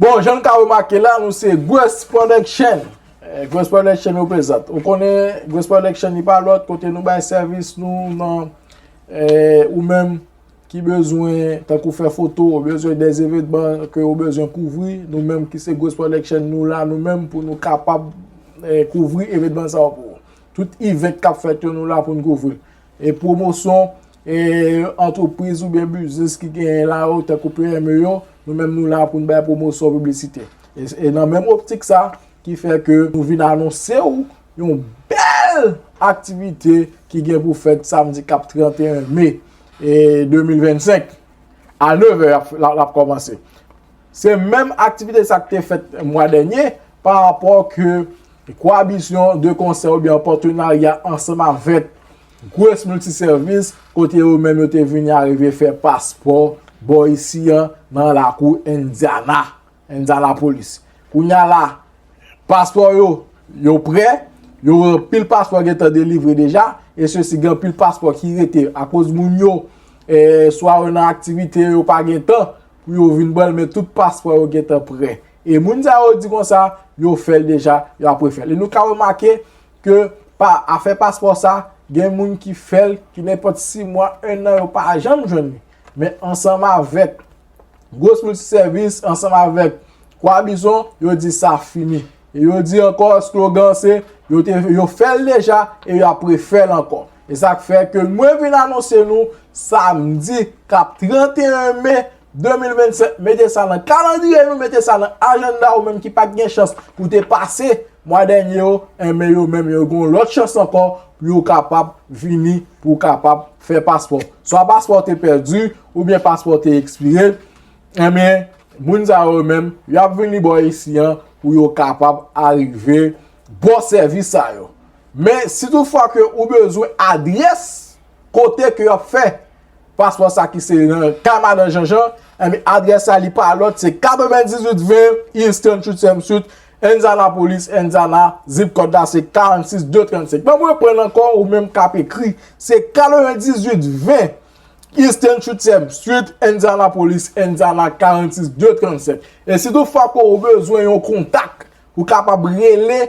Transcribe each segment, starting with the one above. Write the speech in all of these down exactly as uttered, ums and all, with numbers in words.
Bon, jan n ka remake la, nou se Grace Production. Eh, Grace Production reprezant. Ou konnen Grace Production li pa lòt kote nou bay sèvis nou nan, eh, ou menm ki bezwen, tankou fè foto, ou bezwen dè evenman ke ou bezwen kouvri, nou menm ki se Grace Production, nou la nou menm pou nou kapab, eh, kouvri evenman sa yo pou ou. Tout event k ap fèt yo, nou la pou n kouvri. E pwomosyon, e antrepriz oubyen biznis ki genyen la yo, tankou P M E yo, nou menm nou la pou n bay pwomosyon, piblisite. E, e nan menm optik sa, ki fè ke nou vin anonse w yon bèl aktivite ki gen pou fèt samdi k ap trannteyen me, e de mil vennsenk, a nevè l ap, l ap kòmanse. Se menm aktivite sa k te fèt mwa dènye, pa rapò ke Kwa Bizyon de konsè oubyen an patenarya ansanm avèk Grace Multiservice, kote yo menm yo te vini arive fè paspò bò isi an nan lakou Indiana, Indianapolis. Kounye a la, paspò yo, yo prè, yo anpil paspò gentan delivre deja, e sesi gen anpil paspò ki rete akoz moun yo, eh, swa yo nan aktivite, yo pa gen tan pou yo vin pran l, men tout paspò yo gentan prè. E moun sa yo di konsa, yo fè l deja, yo ap refè l. E nou ka remake ke pa, afè paspò sa, gen moun ki fè l, ki nenpòt sis mwa, en an, yo pa janm jwenn li. Men ansanm avèk Grace Multiservice, ansanm avèk Kwa Bizyon, yo di sa fini. E yo di ankò, slogan se, yo te, yo fè l deja e y ap refè l ankò. E sa k fè ke mwen vin anonse nou samdi k ap trannteyen me de mil vennsenk, mete sa nan kalandriye nou, mete sa nan ajanda ou menm ki pa t gen chans pou te pase mwa dènye yo, enben yo menm yo gen yon lòt chans ankò pou yo kapab vini, pou kapab fè paspò. Swa paspò te pèdi, oubyen paspò te ekspire, enben moun sa yo menm, y ap vini bò isi an pou yo kapab arive bò sèvis sa yo. Men si toutfwa ke ou bezwen adrès kote ke y ap fè paspò sa ki se nan kay Madan Janjan, enben adrès sa li pa lòt, se katrevenndizwit ven Eastern Street, Indianapolis, Indiana, zip kòd la se karannsis de trannsenk. Ban mwen reprann ankò, ou menm k ap ekri, se katrevenndizwit ven Eastern Street, Indianapolis, Indiana, karannsis de trannsenk. E si toutfwa ke ou bezwen yon kontak, ou kapab rele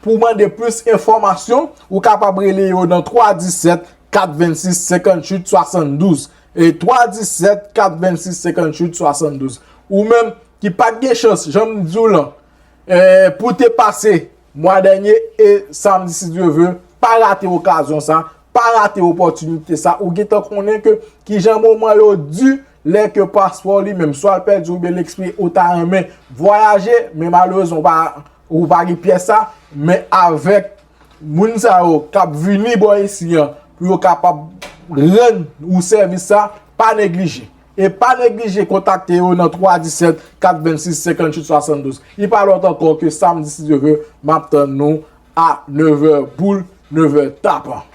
pou mande plis enfòmasyon, ou kapab rele yo nan twa disèt, kat vennsis, senkantuit, swasanndouz. E twa disèt, kat vennsis, senkantuit, swasanndouz. Ou menm ki pa t gen chans, jan m di w lan, eh, pou te pase mwa dènye e samdi, si Dye ve, pa rate okazyon sa, pa rate opòtinite sa. Ou gentan konnen ke kijan moman yo di lè ke paspò li menm, swa l pèdi oubyen l ekspire, ou ta renmen vwayaje, men malerezman, ou pa, ou pa gen pyès sa, men avèk moun sa yo k ap vini bò isi an, pou yo kapab rann ou sèvis sa, pa neglije. E pa neglije kontakte yo nan twa disèt, kat vennsis, senkantuit, swasanndouz. Li pa lòt ankò ke samdi, si Dye ve, m ap tann nou a nevè boul, nevè tapan.